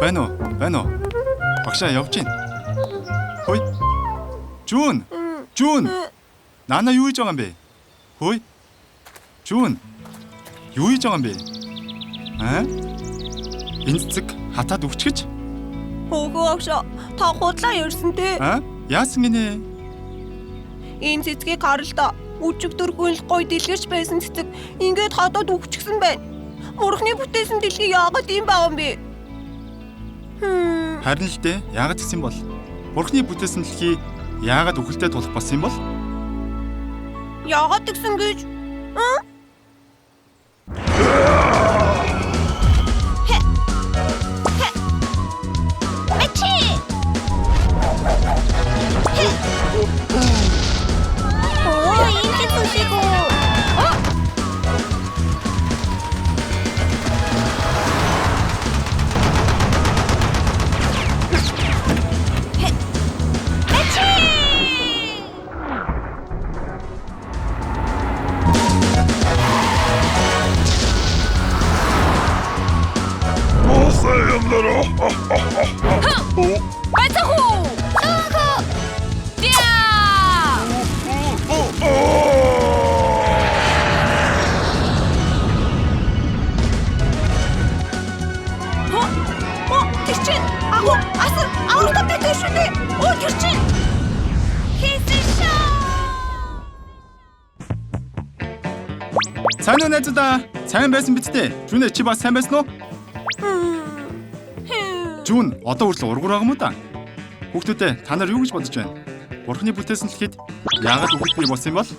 Байна уу? Байна уу? Багшаа явж гин. Хөөе. Жүүн. Жүүн. Нана юу хийж байгаа юм бэ? Хөөе. Жүүн. Юу хийж байгаа юм бэ? Аа? Энэ цэцэг хатаад өгч гэж? Хөөхөө агшаа та худлаа ярьсан те. Аа? Яасан гинэ? Энэ цэцгийг хар л да. Өчигдөрхөн л гой дэлгэрч байсан цэцэг ингээд хадаад үхчихсэн байна. Бурхны бүтээсэн дэлхий яагаад ийм байгаа юм бэ? Харин л дээ, яагаад гэсэн бол? Бурхны бүтээсэн дэлхий яагаад үхэлтэй тулах болсон юм бол? Яагаад тэгсэн гэж? Мачи! Оо, энэ зүшиг үү? Мачи! Муусай юмнараа. Бацхүү! Сүүхүү! Дя! Оо, тэр чинь агуу асар авралтай байдаг шүү дээ. Оо, тэр чинь Хийсэн шүү! Сайн уу найзуудаа? Сайн байсан биз дээ? Жүнэ чи бас сайн байсан уу? Жүн одоо хүртэл ургуур байгаа юм уу да? Хүүхдүүдээ та нар юу гэж бодож байна? Бурхны бүтээсэн дэлхийд яагаад үхэл бий болсон юм бол?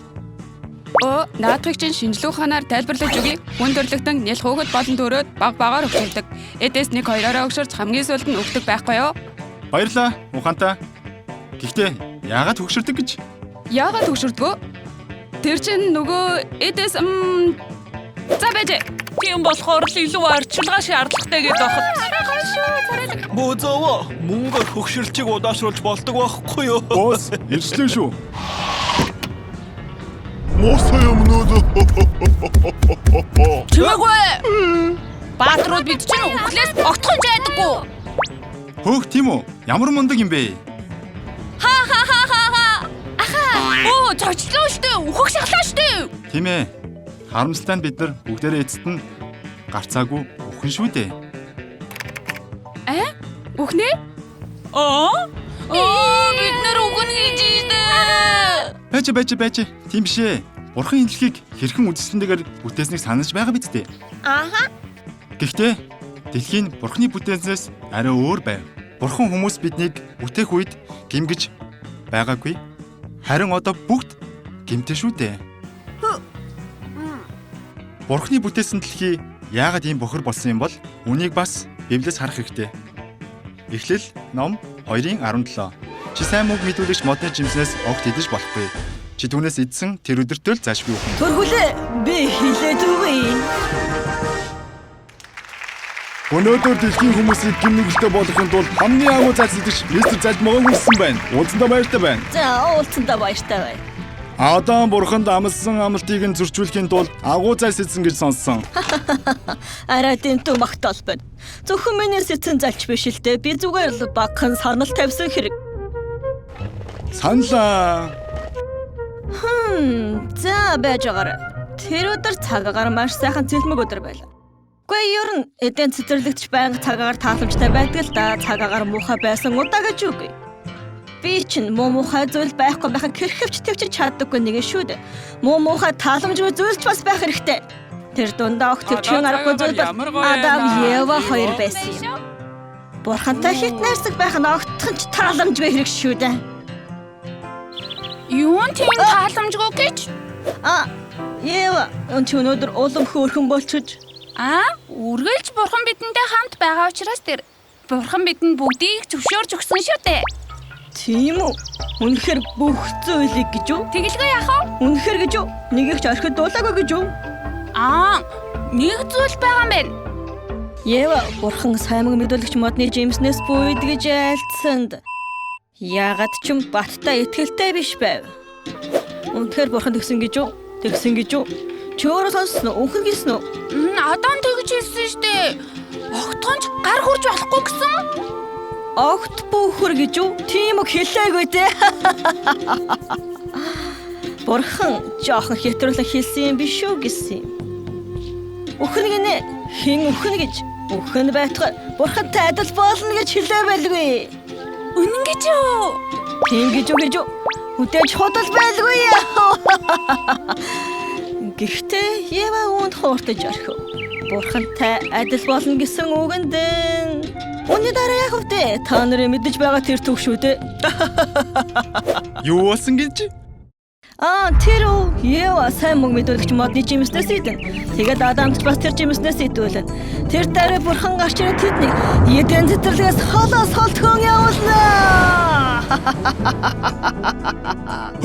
Өө, наадхыг чинь шинжлэх ухаанаар тайлбарлаж өгье. Хүн төрлөختөн нялх хөөхөд болон төрөөд баг багаар өгшөрдөг. Эдээс 1 2-ороо өгшөрч хамгийн сүүлд нь өгдөг байхгүй юу? Баярлалаа, ухаантай. Гэхдээ яагаад хөгшөрдөг гэж? Яагаад өгшөрдгөө? Тэр чинь нөгөө эдээс За байж. Тийм болохоор л илүү арчилгаа шаардлагатай гэдэг бахад. Бүүзөө мөнгөөр хөгшөрлчийг удаашруулж болдог байхгүй юу? Босс, ирчлээ шүү. Муусай юмнууд. Чимээгүй. Баатрууд бид чинь үхлээс огтхон жайдаггүй. Хөөх тийм үү? Ямар мундаг юм бэ? Ха ха ха ха ха. Аха. Оо, зочлоо штэ. Үхэх шахлаа штэ. Тийм ээ. Харамсалтай нь бид нар бүгдээрээ эцэст нь гарцаагүй үхэн шүү дээ. Аа? Үхнэ? Аа? Оо, бид нар үгэн гэж штэ. Байж байж байж. Тийм биш ээ. Бурхан энэ дэлхийг хэрхэн үндэслэнтэйгээр бүтээснийг санаж байгаа биз дээ. Ааха. Гэхдээ дэлхийн Бурханы бүтээснээс арай өөр байв. Бурхан хүмүүс биднийг бүтээх үед гимгэж байгаагүй. Харин одоо бүгд гимтэй шүү дээ. Бурханы бүтээсэн дэлхий яагаад ийм бохир болсон юм бол үнийг бас Библиэс харах хэрэгтэй. Эхлэл ном 2-ын 17. Чи сайн мөнгө мэдүүлэгч модны жимснээс огт идэж болохгүй. Чи түүнээс идсэн тэр өдөртөө л заашгүй үхэн. Төргүлээ би хилээд үгүй. Өнөөдөр дэлхийн хүмүүсийг гим нүгэлтэй болгохын тулд хамгийн агуу зайлс идэгч мистер Залмогон үрсэн байна. Уулзсандаа баяртай байна. За уулзсандаа баяртай бай. Адам бурханд амласан амлалтыг нь зөрчүүлэхийн тулд агуу зайлс идсэн гэж сонссон. Арай дэмтүү магтаал байна. Зөвхөн миний сэтэн залч биш л дээ. Би зүгээр л багхан санал тавьсан хэрэг. Саналаа. За байж байгаарай. Тэр өдөр цагаагаар маш сайхан цэлмэг өдөр байлаа. Гэхдээ ер нь эдэн цэцэрлэгч байнга цагаагаар тааламжтай байдаг л да. Цагаагаар муухай байсан удаа гэж үгүй. Би чинь муу муухай зүйл байхгүй байхад хэрхэвч төвчж чаддаггүй нэгэн шүү дээ. Муу муухай тааламжгүй зүйл ч бас байх хэрэгтэй. Тэр дундаа огт төвчгийн аргагүй зүйл бол Адам Ева хоёр байсан юм. Бурхантай хит найрсаг байх нь огтхон ч тааламжгүй хэрэг шүү дээ. Юун тийм тааламжгүй гэж? А Ева, өн чи өнөөдөр улам хөөрхөн болчихж. Аа, үргэлж бурхан бидэнтэй хамт байгаа учраас тэр бурхан бидэнд бүгдийг зөвшөөрч өгсөн шүү дээ. Тийм үү? Үнэхээр бүх зүйлийг гэж үү? Тэгэлгүй яах вэ? Үнэхээр гэж үү? Нэгийг ч орхид дуулаагүй гэж үү? Аа, нэг зүйл байгаа юм байна. Ева, бурхан саймаг мэдүүлэгч модны жимснээс бүйд гэж айлтсанд яагаад ч юм баттай итгэлтэй биш байв. Үнэхээр бурхан тэгсэн гэж үү? Тэгсэн гэж үү? Чи өөрөө сонссон уу? Үнхэн хэлсэн үү? Адам тэгж хэлсэн шүү дээ. Огтхон ч гар хүрч болохгүй гэсэн. Огт бөөхөр гэж үү? Тийм үг хэлээгүй дээ. Бурхан жоохон хэтрүүлэн хэлсэн юм биш үү гэсэн юм. Үхэн гинэ хэн үхэн гэж үхэн байтугай бурхантай адил болно гэж хэлээ байлгүй. Үнэн гэж үү? Тийм гэж үү гэж үү? Үдээж худал байлгүй. Гэхдээ Ева үүнд хууртаж орхив. Бурхантай адил болно гэсэн үгэнд үүний дараа яах вэ? Та нарын мэдэж байгаа тэр түүх шүү дээ. Юу болсон гэж? Аа, тэр үү? Ева сайн мөнгө мэдүүлэгч модны жимснээс идэн. Тэгээд Адамд ч бас тэр жимснээс идүүлэн. Тэр дараа бурхан гарч ирээд тэднийг Эден цэцэрлэгээс холоос холтгон явуулнаа.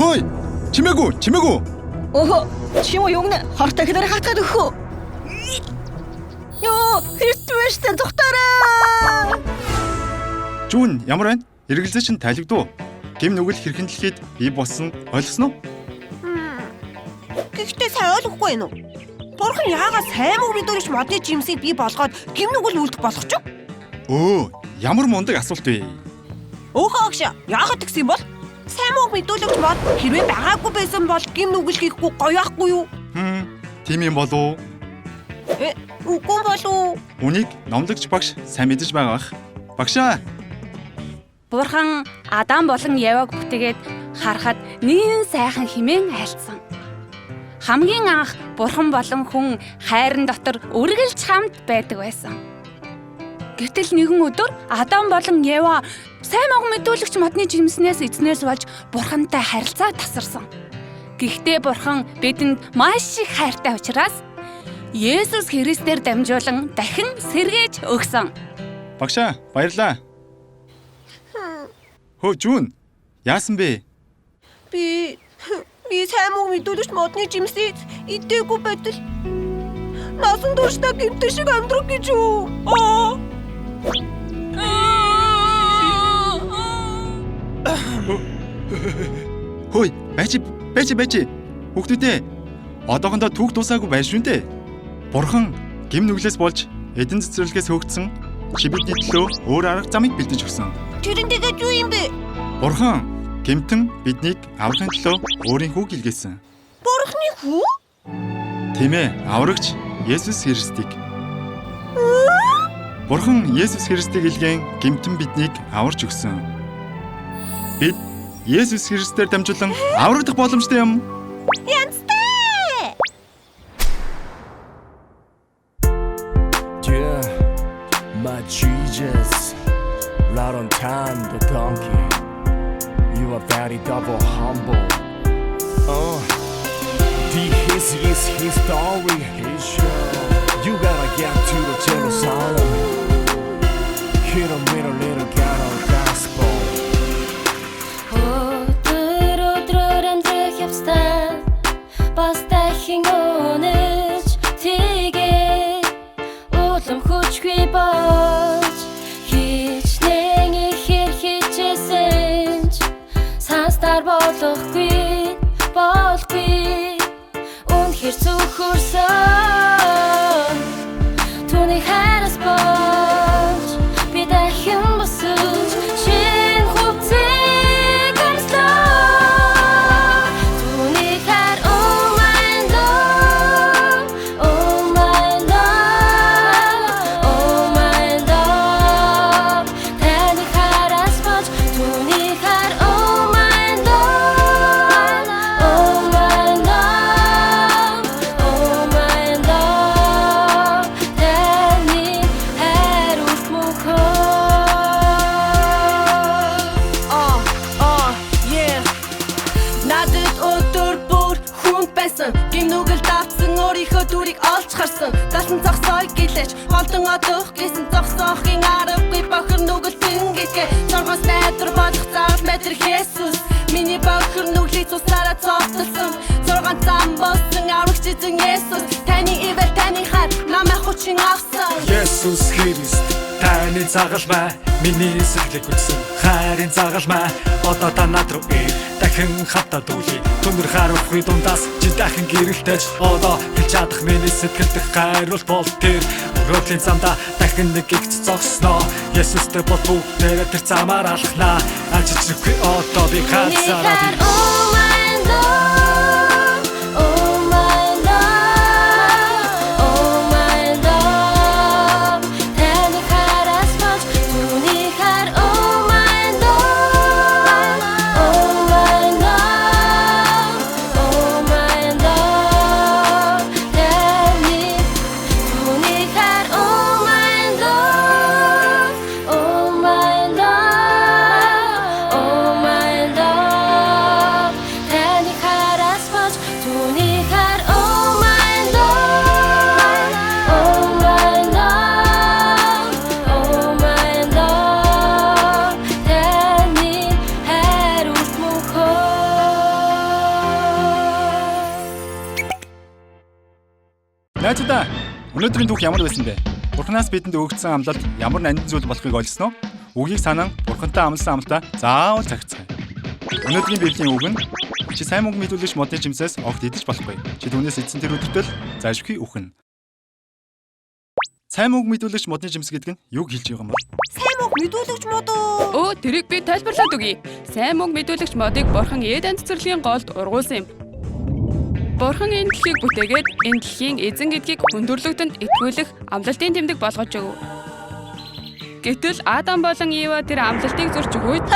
Хөөй! Чимээгүй, чимээгүй. Өхөө, чим үү юугнэ? Хортой хэлээр хатгаад өгөх үү? Йоо, хэртвэ штэ зүхтараа. Жүүн ямар байна? Эргэлзээ чинь тайлагдав. Гэм нүгэл хэрхэн дэлхийд бий болсон ойлгосон уу? Гэхдээ сайн ойлгохгүй байна уу? Бурхан яагаад сайн мөг мэдүүлэгч модны жимсийг бий болгоод гэм нүгэл үлдэх болгоч юу? Өө, ямар мундаг асуулт вэ? Өөхөө агш, яагаад тэгсэн юм бол? Сайн мөг мэдүүлэгч мод хэрвээ байгаагүй байсан бол гэм нүгэл хийхгүй гоё ахгүй юу? Тийм юм болов уу? Үгүй болов уу? Үнийг номлогч багш сайн мэдэж байгаа бах. Багшаа. Бурхан Адам болон Еваг бүтээгээд харахад нэгэн сайхан хэмээн айлтсан. Хамгийн анх Бурхан болон хүн хайран дотор үргэлж хамт байдаг байсан. Гэтэл нэгэн өдөр Адам болон Ева сайн мог мэдүүлэгч модны жимснээс эзнээс болж Бурхантай харилцаа тасарсан. Гэхдээ Бурхан бидэнд маш их хайртай учраас Есүс Христээр дамжуулан дахин сэргээж өгсөн. Багшаа, баярлалаа. Хөө Жүүн, яасан бэ? Би сайн мөг мэдүүлэгч модны жимсийг идээгүй байтал насан туршдаа гэмтэн шиг амьдрах гэж үү? Аа. Хөөй, байж. Хүүхдүүдээ, одоохондоо түүх дуусаагүй байна шүү дээ. Бурхан гэм нүглээс болж эдэн цэцэрлэгээс хөөгдсөн чи бидний төлөө өөр арга замыг бэлдэж өгсөн. Тэр нь тэгээд юу юм бэ? Бурхан гэмтэн биднийг аврахын төлөө өөрийн хүүг илгээсэн. Бурханы хүү? Тийм ээ, аврагч Есүс Христийг. Бурхан Есүс Христийг илгээн гэмтэн биднийг аварч өгсөн. Бид Есүс Христээр дамжуулан аврагдах боломжтой юм. Янзтай! Yeah, my Jesus, right on time, the donkey. You are very double humble. This is his story. You gotta get to the Jerusalem. Hit 'em with a little ghetto gospel. Өдөр өдрөөр амьдрах явцдаа бас дахин үнэж тэгээ улам хүчгүй болж хичнээн ихээр хичээсэн ч санстар болохгүй үнэхээр цөхөрсөн түүний хайраас болж би дахин босож шинэ хувцсыг өмслөө. Түүний хайр, oh my love, oh my love, oh my love. Таны хайраас болж түүний хайр, oh my love, oh my love, oh my love. Таны хайр үрт мөнхөө. Yeah. Надад өдөр бүр хүн байсан. Гэм нүгэл давтсан өөрийнхөө дүрийг олж харсан. Далсан зогсоё гэлээч холдон одох гэсэн зогсоохын аргагүй бохир нүгэлтэн гэдгээ торгоос найдвар болох зав метр Есүс. Миний бохир нүглийг цусаараа цовдлсон. 6 зам болсон аврагч эзэн Есүс. Таны ивэл таны хайр намайг хүчин авсан. Есүс Христ таны загалмай миний сэтгэлийг хүчсэн хайрын загалмай одоо та над руу ир дахин хамтаа дүүлье. Түнэр харуулхын дундаас чи дахин гэрэлтэж одоо хэлж чадах миний сэтгэлдэх хайрул бол тэр мөрөөдлийн замдаа дахин Дахин нэг игц зогсноо. Есүстэй бол бүгдээрээ тэр замаар алхнаа. Ажиж ирэхгүй одоо би ганцаараа би. Oh my love, oh my love, oh my love. Таны хараас болж түүний хар. Oh my love, oh my love, oh my love. Таны түүний хар. Oh my love, oh my love, oh my love. Таны хараас болж түүний хар. Oh my love, oh my love, oh my love. Таны хайр үрт мөнхөө. Найзуудаа, өнөөдрийн түүх ямар байсан бэ? Бурханаас бидэнд өгөгдсөн амлалт ямар нандин зүйл болохыг ойлгосноо? Үгийг санан Бурхантай амласан амлалтаа заавал захицгаая. Өнөөдрийн Библийн үг нь чи сайн мөнгө мэдүүлэгч модны жимсээс огт идэж болохгүй. Чи түүнээс идсэн тэр өдөртөл зайлшгүй үхнэ. Сайн мөнгө мэдүүлэгч модны жимс гэдэг нь юг хэлж байгаа юм бол? Сайн мөнгө мэдүүлэгч мод уу? Өө, тэрийг би тайлбарлаад өгье. Сайн мөнгө мэдүүлэгч модыг Бурхан Эден цэцэрлэгийн голд ургуулсан юм. Бурхан энэ дэлхийг бүтээгээд энэ дэлхийн эзэн гэдгийг хүндрэлтэнд итгүүлэх амлалтын тэмдэг болгож өгөв. Гэтэл Адам болон Ева тэр амлалтыг зөрчих үед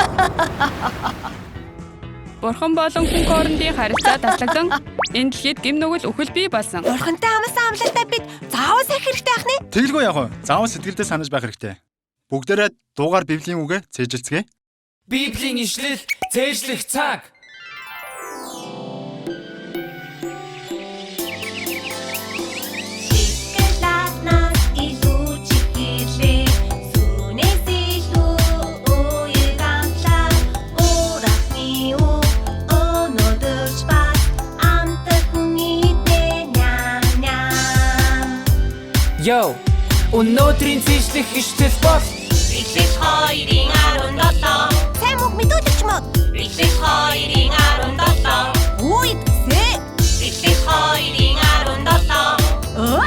Бурхан болон хүн хоорондын харилцаа таслагдан энэ дэлхийд гэм нүгэл үхэл бий болсон. Бурхантай амласан амлалтаа бид заавал сахих хэрэгтэй байх нэ. Тэгэлгүй яах вэ? Заавал сэтгэлдээ санаж байх хэрэгтэй. Бүгдээрээ дуугаар Библийн үгээ цээжилцгээе. Библийн ишлэл цээжлэх цаг. Шоколаднаас илүү чихэрлээ, сүүнээс илүү уяг амтлаа. Урахны үг өнөөдөрч бас амтан идэ ням ням. Йоу. Өнөөдрийн цээжлэх ишлэл бол Эхлэл 2:17. Сайн мөнгө мэдүүлэгч мод. Эхлэл 2:17. Үгүй бисээ. Эхлэл 2:17. Өө өө.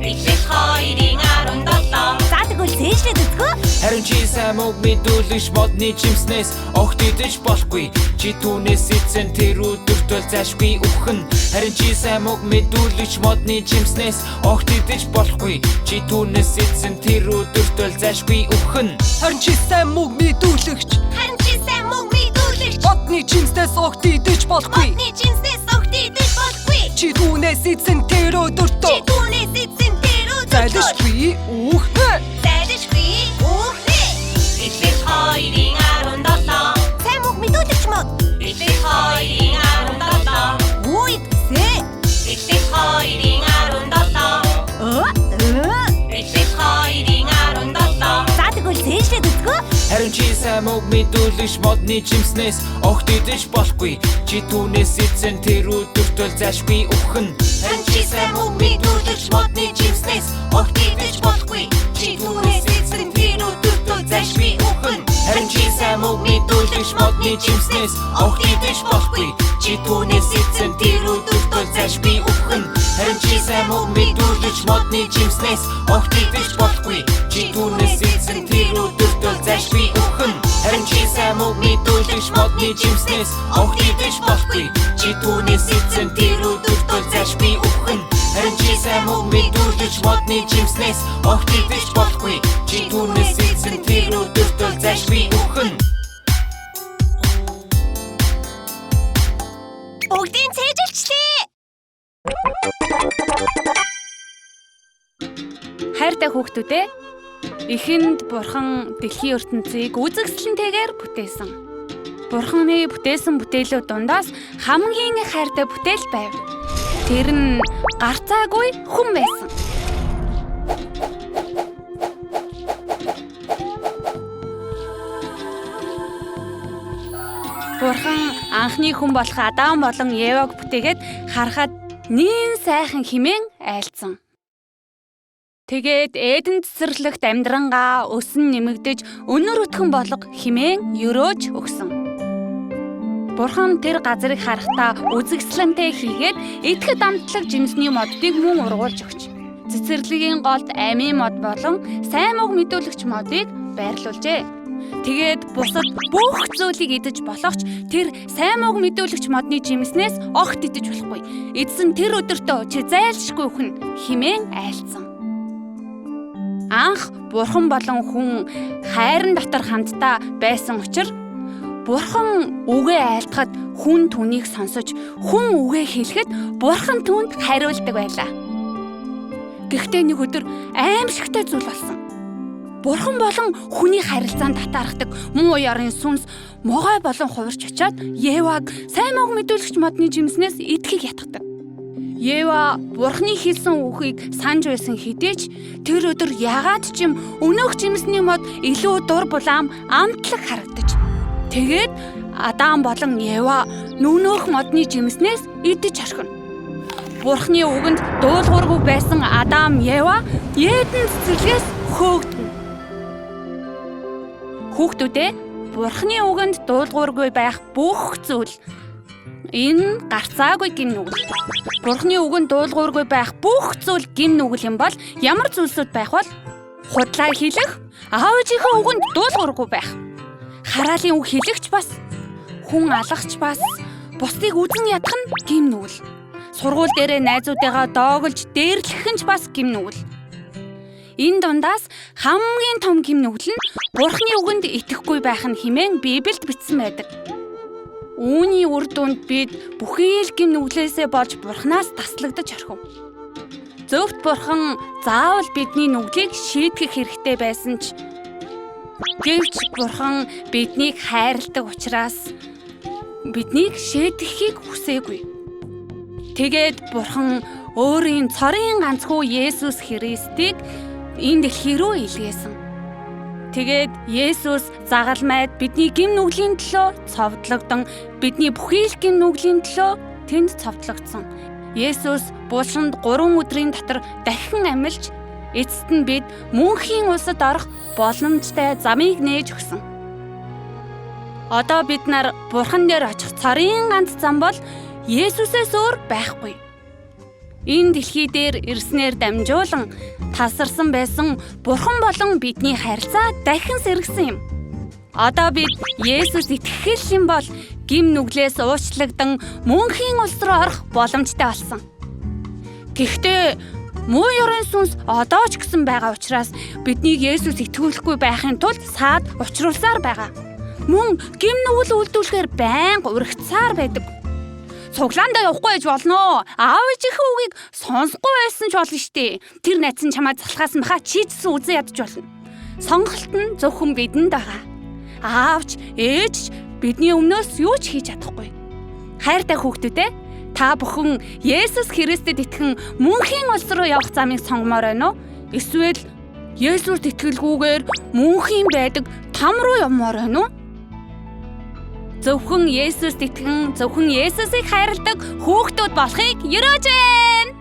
Эхлэл 2:17. За тэгвэл цээжлээд үзгөө. Харин чи сайн мөнгө мэдүүлэгч модны жимснээс огт идэж болохгүй. Чи түүнээс идсэн тэр өдөртөл зайлшгүй үхнэ. Харин чи сайн мөнгө мэдүүлэгч модны жимснээс огт идэж болохгүй. Чи түүнээс идсэн тэр өдөртөл зайлшгүй үхнэ. Харин чи сайн мөнгө мэдүүлэгч. Харин чи сайн мөнгө мэдүүлэгч. Модны жимснээс огт идэж болохгүй. Модны жимснээс огт идэж болохгүй. Чи түүнээс идсэн тэр өдөртөө Чи түүнээс идсэн тэр өдөртөө зайлшгүй үхнэ. Зайлшгүй үхнэ. Эхлэл 2:17. Сайн мөнгө мэдүүлэгч мод. Эхлэл 2:17. Үгүй бисээ. Эхлэл 2:17. Өө өө. Эхлэл 2:17. За тэгвэл цээжлээд үзгөө. Харин чи сайн мөнгө мэдүүлэгч модны жимснээс огт идэж болохгүй. Чи түүнээс идсэн тэр өдөртөл зайлшгүй үхнэ. Харин чи сайн мөнгө мэдүүлэгч модны жимснээс огт идэж болохгүй. Чи түүнээс идсэн тэр өдөртөл зайлшгүй үхнэ. Харин чи сайн мөнгө мэдүүлэгч модны жимснээс огт идэж болохгүй. Чи түүнээс идсэн тэр өдөртөл зайлшгүй үхнэ. Харин чи сайн мөнгө мэдүүлэгч модны жимснээс огт идэж болохгүй. Чи түүнээс идсэн тэр өдөртөл зайлшгүй үхнэ. Харин чи сайн мөнгө мэдүүлэгч модны жимснээс огт идэж болохгүй. Чи түүнээс идсэн тэр өдөртөл зайлшгүй үхнэ. Харин чи сайн мөнгө мэдүүлэгч модны жимснээс огт идэж болохгүй. Чи түүнээс идсэн тэр өдөртөл зайлшгүй үхнэ. Бүгдийн цээжилчлээ. Хайртай хүүхдүүдээ, эхэнд Бурхан дэлхийн ертөнцийг үзэгсэлэнтэйгээр бүтээсэн. Бурханы бүтээсэн бүтээлүүд дундаас хамгийн их хайртай бүтээл байв. Тэр нь гарцаагүй хүн байсан. Бурхан анхны хүн болох Адам болон Еваг бүтээгээд харахад нийн сайхан хэмээн айлцсан. Тэгээд Эден цэцэрлэгт амьдрангаа өсөн нэмэгдэж өнөр өтгөн болго хэмээн өрөөж өгсөн. Бурхан тэр газрыг харахтаа үзэгсэлэнтэй хийгээд идэхэд амтлаг жимсний моддыг мөн ургуулж өгч. Цэцэрлэгийн голд амийн мод болон сайн мөг мэдүүлэгч модыг байрлуулжээ. Тэгээд бусад бүх зүйлийг идэж болох ч тэр сайн мөг мэдүүлэгч модны жимснээс огт идэж болохгүй. Эдсэн тэр өдөртөө чи зайлшгүй үхэн химэн айлцсан. Анх бурхан болон хүн хайран дотор хамтдаа байсан учир бурхан үгээ айлтгад хүн түүнийг сонсож, хүн үгээ хэлэхэд бурхан түүнд хариулдаг байлаа. Гэхдээ нэг өдөр аимшигтай зүйл болсон. Бурхан болон хүний харилцаанд татаархдаг муу ёрын сүнс могой болон хувирч очиад Еваг сайн мөг мэдүүлэгч модны жимснээс идэхийг ятгадаг. Ева бурхны хэлсэн үхийг санаж байсан хэдий ч тэр өдөр ягаад ч юм өнөөх жимсний мод илүү дур булаам амтлаг харагдаж. Тэгээд Адам болон Ева нүнөөх модны жимснээс идэж орхино. Бурхны үгэнд дуулуургүй байсан Адам, Ева Еден цэцэрлэгээс хөөгдөнө. Хүүхдүүдээ, Бурхны үгэнд дуулуургүй байх бүх зүйл энэ гарцаагүй гэм нүгэл. Бурхны үгэнд дуулуургүй байх бүх зүйл гэм нүгэл юм бол ямар зүйлсүүд байх вэ? Худлаа хэлэх, аав ээжийнхээ үгэнд дуулуургүй байх. Хараалын үг хэлэгч бас, хүн алгахч бас, бусдыг үзэн ядах нь гэм нүгэл. Сургууль дээрээ найзуудыгаа доогилж дээрлэх нь ч бас гэм нүгэл. Энэ дундаас хамгийн том гэм нүгэл нь Бурхны үгэнд итгэхгүй байх нь хэмээн Библиэд бичсэн байдаг. Үүний үр дүнд бид бүхий л гэм нүглээсээ болж Бурханаас таслагдаж орхив. Зөвхт Бурхан заавал бидний нүглийг шийтгэх хэрэгтэй байсан ч гэвч Бурхан биднийг хайрладаг учраас биднийг шийтгэхийг хүсээгүй. Тэгээд Бурхан өөрийн цорын ганц хүү Есүс Христийг энэ дэлхий рүү илгээсэн. Тэгээд Есүс загалмайд бидний гэм нүглийн төлөө цовдлогдон бидний бүхий л гэм нүглийн төлөө тэнд цовдлогдсон. Есүс булшинд 3 өдрийн дотор дахин амилж эцэст нь бид мөнхийн улсад орох боломжтой замыг нээж өгсөн. Одоо бид нар Бурхан дээр очих цорын ганц зам бол Есүсээс өөр байхгүй. Энэ дэлхий дээр ирснээр дамжуулан тасарсан байсан Бурхан болон бидний харилцаа дахин сэргэсэн юм. Одоо бид Есүс итгэх юм бол гэм нүглээс уучлагдан мөнхийн улс руу орох боломжтой болсон. Гэхдээ муу ёрын сүнс одоо ч гэсэн байгаа учраас биднийг Есүс итгүүлэхгүй байхын тулд саад учруулсаар байгаа. Мөн гэм нүгэл үйлдүүлэхээр байнга урагцсаар байдаг. Цуглаандаа явахгүй байж болно. Аав ээжийнхээ үгийг сонсохгүй байсан ч болно штэ. Тэр найз нь чамайг залхаасан баха, чи ч гэсэн үзэн ядаж болно. Сонголт нь зөвхөн бидэнд байгаа. Аавч, ээж ч бидний өмнөөс юу ч хийж чадахгүй. Хайртай хүүхдүүдээ, та бүхэн Есүс Христэд итгэн мөнхийн улс руу явах замыг сонгомоор байна уу? Эсвэл Есүст итгэлгүйгээр мөнхийн байдаг там руу явмаар байна уу? Зөвхөн Есүст итгэн, зөвхөн Есүсийг хайрладаг хүүхдүүд болохыг ерөөж байна.